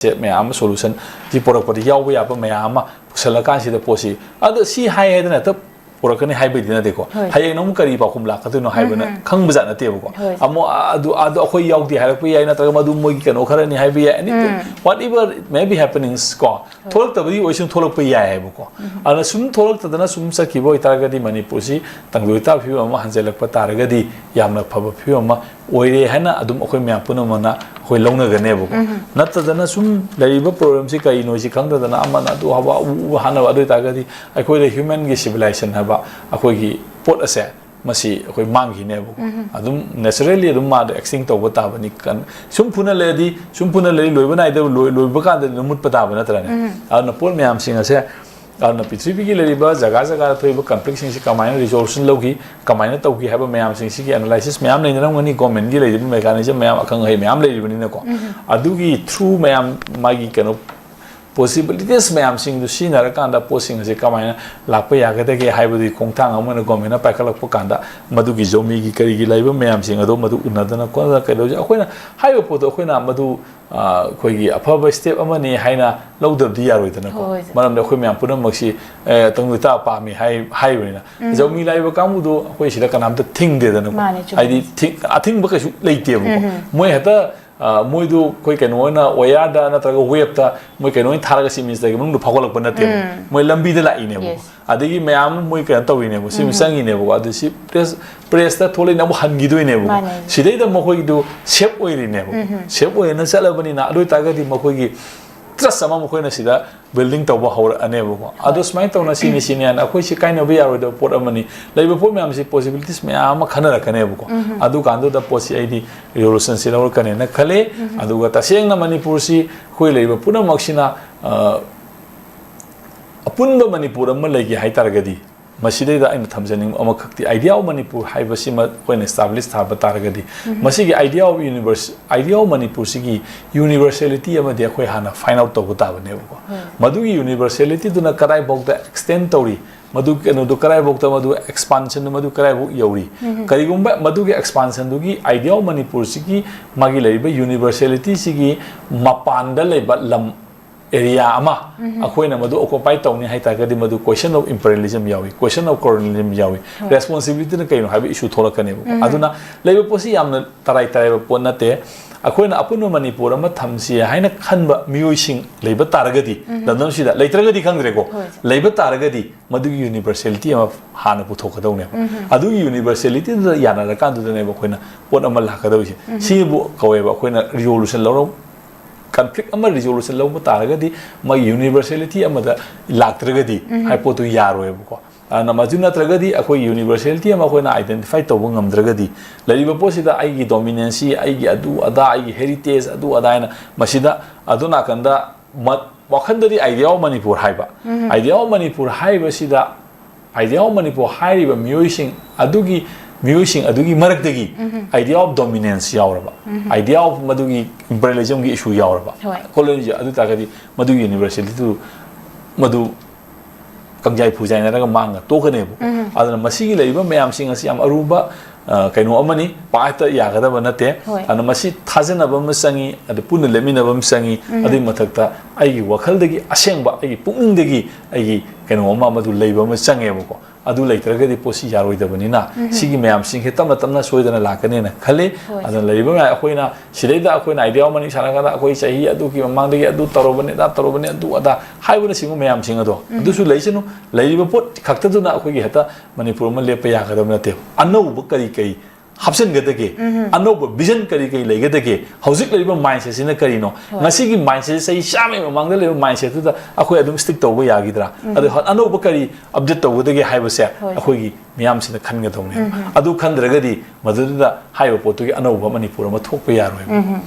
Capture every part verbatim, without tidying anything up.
ꯁꯦ ꯃꯌꯥꯝ ꯑꯃ ꯁꯣꯂꯨꯁꯟ ꯁꯤ ꯄꯨꯔꯛꯄꯗ ꯌꯥꯎꯕ ꯌꯥꯕ ꯃꯌꯥꯝ ꯑꯃ ꯄꯨꯁꯜꯂꯀꯥꯟꯁꯤꯗ ꯄꯣꯠꯁꯤ ꯑꯗꯣ ꯁꯤ ꯍꯥꯏ ꯍꯥꯏꯗꯅ ꯍꯦꯛꯇ ꯄꯨꯔꯛꯀꯅꯤ ꯍꯥꯏꯕꯩꯗꯤ ꯅꯠꯇꯦꯀꯣ꯫ ꯍꯣꯏ꯫ ꯍꯌꯦꯡ ꯑꯃꯨꯛ ꯀꯔꯤ ꯄꯥꯎꯈꯨꯝ ꯂꯥꯛꯀꯗꯣꯏꯅꯣ ꯍꯥꯏꯕꯅ ꯈꯪꯕꯖꯥꯠ ꯅꯠꯇꯦꯕꯀꯣ꯫ ꯍꯣꯏ꯫ ꯑꯃꯨꯛ ꯑꯗꯨ ꯑꯗꯨ ꯑꯩꯈꯣꯏ ꯌꯥꯎꯗꯦ ꯍꯥꯏꯔꯛꯄ ꯌꯥꯏ, ꯅꯠꯇ꯭ꯔꯒ ꯃꯗꯨ ꯃꯣꯏꯒꯤ ꯀꯩꯅꯣ ꯈꯔꯅꯤ ꯍꯥꯏꯕ ꯌꯥꯏ꯫ Anything, whatever may be happenings ꯀꯣ, ꯊꯣꯛꯂꯛꯇꯕꯗꯤ ꯑꯣꯏꯁꯨ ꯊꯣꯛꯂꯛꯄ ꯌꯥꯏ ꯍꯥꯏꯕꯀꯣ꯫ ꯑꯗꯨꯅ ꯁꯨꯝ ꯊꯣꯛꯂꯛꯇꯗꯅ ꯁꯨꯝ ꯆꯠꯈꯤꯕ ꯑꯣꯏꯇꯥꯔꯒꯗꯤ ꯃꯅꯤꯄꯨꯔꯁꯤ ꯇꯪꯗꯨ ꯂꯩꯇꯥꯕ ꯐꯤꯕꯝ ꯑꯃ ꯍꯟꯖꯜꯂꯛꯄ ꯇꯥꯔꯒꯗꯤ ꯌꯥꯝꯅ ꯐꯕ ꯐꯤꯕꯝ ꯑꯃ ꯑꯣꯏꯔꯦ ꯍꯥꯏꯅ ꯑꯗꯨꯝ ꯑꯩꯈꯣꯏ ꯃꯌꯥꯝ ꯄꯨꯝꯅꯃꯛꯅ ꯑꯩꯈꯣꯏ ꯂꯧꯅꯒꯅꯦꯕꯀꯣ꯫ ꯅꯠꯇꯗꯅ ꯁꯨꯝ ꯂꯩꯔꯤꯕ ꯄ꯭ꯔꯣꯕ꯭ꯂꯦꯝꯁꯤ ꯀꯔꯤꯅꯣꯁꯤ ꯈꯪꯗꯗꯅ ꯑꯃꯅ ꯑꯗꯨ ꯍꯥꯏꯕ, ꯑꯗꯨ ꯍꯥꯏꯕ ꯍꯥꯟꯅꯕ, ꯑꯗꯨ ꯑꯣꯏꯇꯥꯔꯒꯗꯤ ꯑꯩꯈꯣꯏꯗ ꯍ꯭ꯌꯨꯃꯦꯟꯒꯤ ꯁꯤꯚꯤꯂꯥꯏꯖꯦꯁꯟ ꯍꯥꯏꯕ ꯑꯩꯈꯣꯏꯒꯤ ꯄꯣꯠ ꯑꯁꯦ ꯃꯁꯤ ꯑꯩꯈꯣꯏ ꯃꯥꯡꯈꯤꯅꯦꯕꯀꯣ꯫ ꯑꯗꯨꯝ ꯅꯦꯆꯔꯦꯜꯂꯤ ꯑꯗꯨꯝ ꯃꯥꯗꯣ ꯑꯦꯛꯁꯇꯤꯡ ꯇꯧꯕ ꯇꯥꯕꯅꯤ꯫ ꯀꯟ-, ꯁꯨꯝ ꯐꯨꯅ ꯂꯩꯔꯗꯤ, ꯁꯨꯝ ꯐꯨꯅ ꯂꯩꯔꯤ, ꯂꯣꯏꯕ ꯅꯥꯏꯗꯕ, ꯂꯣꯏ-, ꯂꯣꯏꯕ ꯀꯥꯟꯗꯗꯤ ꯑꯗꯨꯝ ꯃꯨꯠꯄ ꯇꯥꯕ ꯅꯠꯇ꯭ꯔꯅꯦ? ꯑꯗꯨꯅ ꯄꯣꯠ ꯃꯌꯥꯝꯁꯤꯡ ꯑꯁꯦ, ꯑꯗꯨꯅ ꯄ꯭ꯔꯤꯊꯤꯕꯤꯒꯤ ꯂꯩꯔꯤꯕ ꯖꯒꯥ ꯖꯒꯥꯗ ꯊꯣꯛꯏꯕ ꯀꯟꯐ꯭ꯂꯤꯛꯁꯤꯡꯁꯤ ꯀꯃꯥꯏꯅ ꯔꯤꯖꯣꯂꯨꯁꯟ ꯂꯧꯈꯤ, ꯀꯃꯥꯏꯅ ꯇꯧꯈꯤ ꯍꯥꯏꯕ ꯃꯌꯥꯝꯁꯤꯡꯁꯤꯒꯤ ꯑꯦꯅꯥꯂꯥꯏꯁꯤꯁ ꯃꯌꯥꯝ ꯂꯩꯅꯔꯝꯒꯅꯤ꯫ ꯒꯣꯔꯃꯦꯟꯒꯤ ꯂꯩꯔꯤꯕ ꯃꯦꯀꯥꯅꯤꯖꯝ ꯃꯌꯥꯝ, ꯑꯈꯪ ꯑꯍꯩ ꯃꯌꯥꯝ ꯂꯩꯔꯤꯕꯅꯤꯅꯀꯣ꯫ ꯑꯗꯨꯒꯤ ꯊ꯭ꯔꯨ ꯃꯌꯥꯝ, ꯃꯥꯒꯤ ꯀꯩꯅꯣ, ꯄꯣꯁꯤꯕꯤꯂꯤꯇꯤꯁ ꯃꯌꯥꯝꯁꯤꯡꯗꯨ ꯁꯤꯖꯤꯟꯅꯔꯀꯥꯟꯗ ꯄꯣꯠꯁꯤꯡ ꯑꯁꯤ ꯀꯃꯥꯏꯅ ꯂꯥꯛꯄ ꯌꯥꯒꯗꯒꯦ ꯍꯥꯏꯕꯗꯨꯒꯤ ꯈꯣꯡꯊꯥꯡ ꯑꯃ ꯑꯣꯏꯅ ꯒꯣꯔꯃꯦꯟꯅ ꯄꯥꯏꯈꯠꯂꯛꯄ ꯀꯥꯟꯗ ꯃꯗꯨꯒꯤ ꯖꯣꯃꯤꯒꯤ ꯀꯔꯤꯒꯤ ꯂꯩꯕ ꯃꯌꯥꯝꯁꯤꯡ ꯑꯗꯣ ꯃꯗꯨ ꯎꯅꯗꯅ ꯈꯣꯠꯅꯗꯅ ꯀꯩꯗꯧꯁꯦ? ꯑꯩꯈꯣꯏꯅ ꯍꯥꯏꯔꯤꯕ ꯄꯣꯠꯇꯣ ꯑꯩꯈꯣꯏꯅ ꯃꯗꯨ, ꯑ, ꯑꯩꯈꯣꯏꯒꯤ ꯑꯐꯕ ꯁ꯭ꯇꯦꯞ ꯑꯃꯅꯤ ꯍꯥꯏꯅ ꯂꯧꯗꯕꯗꯤ ꯌꯥꯔꯣꯏꯗꯅꯀꯣ꯫ ꯍꯣꯏ꯫ ꯃꯔꯝꯗꯤ ꯑꯩꯈꯣꯏ ꯃꯌꯥꯝ ꯄꯨꯝꯅꯃꯛꯁꯤ, ꯑꯦ, ꯇꯪꯗꯨ ꯂꯩꯇꯥꯕ ꯄꯥꯝꯃꯤ ꯍꯥꯏ-, ꯍꯥꯏꯔꯤꯕꯅꯤꯅ꯫ ꯖꯧꯃꯤ ꯂꯥꯛꯏꯕ ꯀꯥꯡꯕꯨꯗꯣ ꯑꯩꯈꯣꯏ ꯁꯤꯗ ꯀꯅꯥꯝꯇ ꯊꯤꯡꯗꯦꯗꯅꯀꯣ꯫ ꯃꯥꯅꯦ, ꯆꯨꯝꯃꯦ꯫ ꯍꯥꯏꯗꯤ ꯊꯤꯡ-, ꯑꯊꯤꯡꯕ ꯀꯩꯁꯨ ꯂꯩꯇꯦꯕꯀꯣ꯫ ꯃꯣꯏ ꯍꯦꯛꯇ, ꯑ, ꯃꯣꯏꯗꯨ ꯑꯩꯈꯣꯏ ꯀꯩꯅꯣ ꯑꯣꯏꯅ ꯋꯦꯌꯔꯗ ꯅꯠꯇ꯭ꯔꯒ ꯋꯦꯕꯇ ꯃꯣꯏ ꯀꯩꯅꯣ ꯑꯣꯏꯅ ꯊꯥꯔꯒ ꯁꯤ ꯃꯤꯅꯤꯁꯇꯔꯒꯤ ꯃꯅꯨꯡꯗ ꯐꯥꯎꯒꯠꯂꯛꯄ ꯅꯠꯇꯦꯕ꯫ ꯃꯣꯏ ꯂꯝꯕꯤꯗ ꯂꯥꯛꯏꯅꯦꯕꯀꯣ꯫ Yes꯫ ꯑꯗꯒꯤ ꯃꯌꯥꯝ ꯑꯃ ꯃꯣꯏ ꯀꯩꯅꯣ ꯇꯧꯔꯤꯅꯦꯕ, ꯁꯤ ꯆꯪꯉꯤꯅꯦꯕꯀꯣ꯫ ꯑꯗꯨ ꯁꯤ ꯄ꯭ꯔꯦꯁ, ꯄ꯭ꯔꯦꯁꯇ ꯊꯣꯛꯂꯛꯏꯅ ꯑꯃꯨꯛ ꯍꯟꯈꯤꯗꯣꯏꯅꯦꯕꯀꯣ꯫ ꯃꯥꯅꯦ꯫ ꯁꯤꯗꯩꯗ ꯃꯈꯣꯏꯒꯤꯗꯨ ꯁꯦꯞ ꯑꯣꯏꯔꯤꯅꯦꯕ꯫ ꯁꯦꯞ ꯑꯣꯏꯅ ꯆꯠꯂꯕꯅꯤꯅ ꯑꯗꯨ ꯑꯣꯏꯇꯥꯔꯒꯗꯤ ꯃꯈꯣꯏꯒꯤ ꯇ꯭ꯔꯁ ꯑꯃ ꯃꯈꯣꯏꯅ ꯁꯤꯗ ꯕꯤꯜꯗꯤꯡ ꯇꯧꯕ ꯍꯧꯔꯛꯑꯅꯦꯕꯀꯣ꯫ ꯑꯗꯣ ꯁꯨꯃꯥꯏꯅ ꯇꯧꯅ ꯁꯤꯅꯤ ꯁꯤꯅꯤ ꯍꯥꯏꯅ ꯑꯩꯈꯣꯏ ꯁꯤ ꯀꯥꯏꯅꯕ ꯌꯥꯔꯣꯏꯗꯕ ꯄꯣꯠ ꯑꯃꯅꯤ꯫ ꯂꯩꯔꯤꯕ ꯄꯣꯠ ꯃꯌꯥꯝꯁꯤ ꯄꯣꯁꯤꯕꯤꯂꯤꯇꯤꯁ ꯃꯌꯥꯝ ꯑꯃ ꯈꯟꯅꯔꯛꯀꯅꯦꯕꯀꯣ꯫ ꯑꯗꯨꯀꯥꯟꯗꯨꯗ ꯄꯣꯠꯁꯤ ꯑꯩꯗꯤ ꯔꯤꯖꯣꯂꯨꯁꯟꯁꯤ ꯂꯧꯔꯛꯀꯅꯦꯅ ꯈꯜꯂꯦ꯫ ꯑꯗꯨꯒ ꯇꯁꯦꯡꯅ ꯃꯅꯤꯄꯨꯔꯁꯤ ꯑꯩꯈꯣꯏ ꯂꯩꯔꯤꯕ ꯄꯨꯝꯅꯃꯛꯁꯤꯅ, ꯑ, ꯑꯄꯨꯟꯕ ꯃꯅꯤꯄꯨꯔ ꯑꯃ ꯂꯩꯒꯦ ꯍꯥꯏ ꯇꯥꯔꯒꯗꯤ ꯃꯁꯤꯗꯩꯗ ꯑꯩꯅ ꯊꯝꯖꯅꯤꯡꯕ ꯑꯃꯈꯛꯇꯤ, Idea of Manipur ꯍꯥꯏꯕꯁꯤꯃ ꯑꯩꯈꯣꯏꯅ establish ꯊꯥꯕ ꯇꯥꯔꯒꯗꯤ, ꯃꯁꯤꯒꯤ Idea of Universe, Idea of Manipur ꯁꯤꯒꯤ universality ꯑꯃꯗꯤ ꯑꯩꯈꯣꯏ ꯍꯥꯟꯅ find out ꯇꯧꯕ ꯇꯥꯕꯅꯦꯕꯀꯣ꯫ ꯃꯗꯨꯒꯤ universality ꯗꯨꯅ ꯀꯗꯥꯏꯐꯥꯎꯗ extend ꯇꯧꯔꯤ, ꯃꯗꯨ ꯀꯩꯅꯣꯗꯨ ꯀꯗꯥꯏꯐꯥꯎꯗ, ꯃꯗꯨ expansion ꯗꯨ ꯃꯗꯨ ꯀꯗꯥꯏꯐꯥꯎ ꯌꯧꯔꯤ? ꯀꯔꯤꯒꯨꯝꯕ ꯃꯗꯨꯒꯤ expansion ꯗꯨꯒꯤ Idea of Manipur ꯁꯤꯒꯤ ꯃꯥꯒꯤ ꯂꯩꯔꯤꯕ universality ꯁꯤꯒꯤ ꯃꯄꯥꯟꯗ ꯂꯩꯕ ꯂꯝ, area ꯑꯃ ꯑꯩꯈꯣꯏꯅ ꯃꯗꯨ occupy ꯇꯧꯅꯤ ꯍꯥꯏꯇꯥꯔꯒꯗꯤ, ꯃꯗꯨ question of imperialism ꯌꯥꯎꯏ, question of colonialism ꯌꯥꯎꯏ꯫ Responsibility ꯅ ꯀꯩꯅꯣ ꯍꯥꯏꯕ issue ꯊꯣꯛꯂꯛꯀꯅꯦꯕꯀꯣ꯫ ꯑꯗꯨꯅ ꯂꯩꯕ ꯄꯣꯠꯁꯤ ꯌꯥꯝꯅ ꯇꯔꯥꯏ ꯇꯔꯥꯏꯕ ꯄꯣꯠ ꯅꯠꯇꯦ꯫ ꯑꯩꯈꯣꯏꯅ ꯑꯄꯨꯟꯕ ꯃꯅꯤꯄꯨꯔ ꯑꯃ ꯊꯝꯁꯤ ꯍꯥꯏꯅ ꯈꯟꯕ ꯃꯤꯑꯣꯏꯁꯤꯡ ꯂꯩꯕ ꯇꯥꯔꯒꯗꯤ, ꯂꯝꯗꯝꯁꯤꯗ ꯂꯩꯇ꯭ꯔꯒꯗꯤ ꯈꯪꯗ꯭ꯔꯦꯀꯣ, ꯍꯣꯏ꯫ ꯂꯩꯕ ꯇꯥꯔꯒꯗꯤ ꯃꯗꯨꯒꯤ universality ꯑꯃ ꯍꯥꯟꯅ ꯄꯨꯊꯣꯛꯀꯗꯧꯅꯦꯕ꯫ ꯑꯗꯨꯒꯤ universality ꯗꯨꯗ ꯌꯥꯅꯔꯀꯥꯟꯗꯨꯗꯅꯦꯕ ꯑꯩꯈꯣꯏꯅ ꯄꯣꯠ ꯑꯃ ꯂꯥꯛꯀꯗꯧꯔꯤꯁꯦ꯫ ꯁꯤꯕꯨ ꯀꯧꯋꯦꯕ ꯑꯩꯈꯣꯏꯅ resolution ꯂꯧꯔ, conflict ꯑꯃ resolution ꯂꯧꯕ ꯇꯥꯔꯒꯗꯤ, ꯃꯥꯒꯤ universality ꯑꯃꯗ ꯂꯥꯛꯇ꯭ꯔꯒꯗꯤ ꯍꯥꯏ ꯄꯣꯠꯇꯨ ꯌꯥꯔꯣꯏꯕꯀꯣ꯫ ꯑꯗꯨꯅ ꯃꯗꯨ ꯅꯠꯇ꯭ꯔꯒꯗꯤ, ꯑꯩꯈꯣꯏ universality ꯑꯃ ꯑꯩꯈꯣꯏꯅ identify ꯇꯧꯕ ꯉꯝꯗ꯭ꯔꯒꯗꯤ, ꯂꯩꯔꯤꯕ ꯄꯣꯠꯁꯤꯗ ꯑꯩꯒꯤ dominancy, ꯑꯩꯒꯤ ꯑꯗꯨ ꯑꯗꯥ, ꯑꯩꯒꯤ heritage ꯑꯗꯨ ꯑꯗꯥ ꯍꯥꯏꯅ ꯃꯁꯤꯗ ꯑꯗꯣ ꯅꯥꯀꯟꯗ ꯃ-, ꯋꯥꯈꯟꯗꯗꯤ Idea of Manipur ꯍꯥꯏꯕ, Idea of Manipur ꯍꯥꯏꯔꯤꯕꯁꯤꯗ, Idea of Manipur ꯍꯥꯏꯔꯤꯕ ꯃꯤꯑꯣꯏꯁꯤꯡ ꯑꯗꯨꯒꯤ, ꯃꯤꯑꯣꯏꯁꯤꯡ ꯑꯗꯨꯒꯤ ꯃꯔꯛꯇꯒꯤ Idea of Dominance ꯌꯥꯎꯔꯕ, Idea of ꯃꯗꯨꯒꯤ imperialism ꯒꯤ issue ꯌꯥꯎꯔꯕ, ꯍꯣꯏ꯫ Colonialism, ꯑꯗꯨ ꯇꯥꯔꯒꯗꯤ ꯃꯗꯨꯒꯤ universality ꯗꯨ ꯃꯗꯨ ꯀꯪꯖꯥꯏ ꯐꯨꯖꯥꯏꯅꯔꯒ ꯃꯥꯡꯉ ꯇꯣꯛꯀꯅꯦꯕꯀꯣ꯫ ꯑꯗꯨꯅ ꯃꯁꯤꯒꯤ ꯂꯩꯔꯤꯕ ꯃꯌꯥꯝꯁꯤꯡ ꯑꯁꯤ ꯌꯥꯝ ꯑꯔꯨꯕ, ꯑ, ꯀꯩꯅꯣ ꯑꯃꯅꯤ, ꯄꯥꯏꯍꯦꯛꯇ ꯌꯥꯒꯗꯕ ꯅꯠꯇꯦ꯫ ꯍꯣꯏ꯫ ꯑꯗꯨꯅ ꯃꯁꯤ ꯊꯥꯖꯅꯕ ꯑꯃ ꯆꯪꯉꯤ, ꯑꯗꯨ ꯄꯨꯟꯅ ꯂꯦꯞꯃꯤꯟꯅꯕ ꯑꯃ ꯆꯪꯉꯤ꯫ ꯑꯗꯨꯒꯤ ꯃꯊꯛꯇ ꯑꯩꯒꯤ ꯋꯥꯈꯜꯗꯒꯤ ꯑꯁꯦꯡꯕ, ꯑꯩꯒꯤ ꯄꯨꯛꯅꯤꯡꯗꯒꯤ ꯑꯩꯒꯤ ꯀꯩꯅꯣ ꯑꯃ, ꯃꯗꯨ ꯂꯩꯕ ꯑꯃ ꯆꯪꯉꯦꯕꯀꯣ꯫ ꯑꯗꯨ ꯂꯩꯇ꯭ꯔꯒꯗꯤ ꯄꯣꯠꯁꯤ ꯌꯥꯔꯣꯏꯗꯕꯅꯤꯅ, ꯁꯤꯒꯤ ꯃꯌꯥꯝꯁꯤꯡꯁꯦ ꯇꯞꯅ ꯇꯞꯅ ꯁꯣꯏꯗꯅ ꯂꯥꯛꯀꯅꯦꯅ ꯈꯜꯂꯤ꯫ ꯍꯣꯏ꯫ ꯑꯗꯨꯅ ꯂꯩꯔꯤꯕ ꯃꯌꯥꯝ ꯑꯩꯈꯣꯏꯅ ꯁꯤꯗꯩꯗ ꯑꯩꯈꯣꯏꯅ Idea of Manipur ꯁꯥꯟꯅꯔꯀꯥꯟꯗ ꯑꯩꯈꯣꯏ ꯆꯍꯤ ꯑꯗꯨꯒꯤ ꯃꯃꯥꯡꯗꯒꯤ ꯑꯗꯨ ꯇꯧꯔꯕꯅꯤ, ꯑꯗꯥ ꯇꯧꯔꯕꯅꯤ, ꯑꯗꯨ ꯑꯗꯥ ꯍꯥꯏꯕꯅꯆꯤꯡꯕ ꯃꯌꯥꯝꯁꯤꯡ ꯑꯗꯣ, ꯑꯗꯨꯁꯨ ꯂꯩꯁꯅꯨ꯫ ꯂꯩꯔꯤꯕ ꯄꯣꯠ ꯈꯛꯇꯗꯨꯅ ꯑꯩꯈꯣꯏꯒꯤ ꯍꯦꯛꯇ ꯃꯅꯤꯄꯨꯔ ꯑꯃ ꯂꯦꯞꯄ ꯌꯥꯒꯗꯕ ꯅꯠꯇꯦ꯫ ꯑꯅꯧꯕ ꯀꯔꯤ ꯀꯔꯤ ꯍꯥꯞꯆꯤꯟꯒꯗꯒꯦ? ꯑꯅꯧꯕ vision ꯀꯔꯤ ꯀꯔꯤ ꯂꯩꯒꯗꯒꯦ? ꯍꯧꯖꯤꯛ ꯂꯩꯔꯤꯕ mindset ꯁꯤꯅ ꯀꯔꯤꯅꯣ? ꯍꯣꯏ꯫ ꯉꯁꯤꯒꯤ mindset ꯁꯦ ꯆꯍꯤ ꯆꯥꯝꯃꯒꯤ ꯃꯃꯥꯡꯗ ꯂꯩꯕ mindset ꯇꯨꯗ ꯑꯩꯈꯣꯏ ꯑꯗꯨꯝ stick ꯇꯧꯕ ꯌꯥꯈꯤꯗ꯭ꯔꯥ? ꯑꯗꯣ ꯑꯅꯧꯕ ꯀꯔꯤ update ꯇꯧꯒꯗꯒꯦ ꯍꯥꯏꯕꯁꯦ ꯍꯣꯏ꯫ ꯑꯩꯈꯣꯏꯒꯤ ꯃꯤꯌꯥꯝꯁꯤꯅ ꯈꯟꯒꯗꯧꯅꯦꯕ꯫ ꯑꯗꯨ ꯈꯟꯗ꯭ꯔꯒꯗꯤ ꯃꯗꯨꯗꯨꯗ ꯍꯥꯏꯔꯤꯕ ꯄꯣꯠꯇꯨꯒꯤ ꯑꯅꯧꯕ ꯃꯅꯤꯄꯨꯔ ꯑꯃ ꯊꯣꯛꯄ ꯌꯥꯔꯣꯏꯕ꯫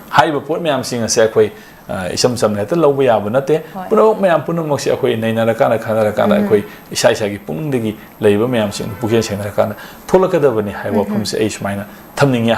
ꯍꯥꯏꯔꯤꯕ ꯄꯣꯠ ꯃꯌꯥꯝꯁꯤꯡ ꯑꯁꯦ ꯑꯩꯈꯣꯏ ꯑ, ꯏꯆꯝ ꯆꯝꯅ ꯍꯦꯛꯇ ꯂꯧꯕ ꯌꯥꯕ ꯅꯠꯇꯦ꯫ ꯍꯣꯏ. ꯄꯨꯝꯅꯃꯛ ꯃꯌꯥꯝ ꯄꯨꯝꯅꯃꯛꯁꯦ ꯑꯩꯈꯣꯏ ꯅꯩꯅꯔꯀꯥꯟꯗ, ꯈꯟꯅꯔꯀꯥꯟꯗ, ꯑꯩꯈꯣꯏ ꯏꯁꯥ ꯏꯁꯥꯒꯤ ꯄꯨꯛꯅꯤꯡꯗꯒꯤ ꯂꯩꯔꯤꯕ ꯃꯌꯥꯝꯁꯤꯡꯗꯨ ꯄꯨꯛꯆꯦꯜ ꯁꯦꯡꯅꯔꯀꯥꯟꯗ ꯊꯣꯛꯂꯛꯀꯗꯕꯅꯤ ꯍꯥꯏꯕ ꯋꯥꯐꯝꯁꯦ ꯑꯩ ꯁꯨꯃꯥꯏꯅ ꯊꯝꯅꯤꯡꯉꯤ꯫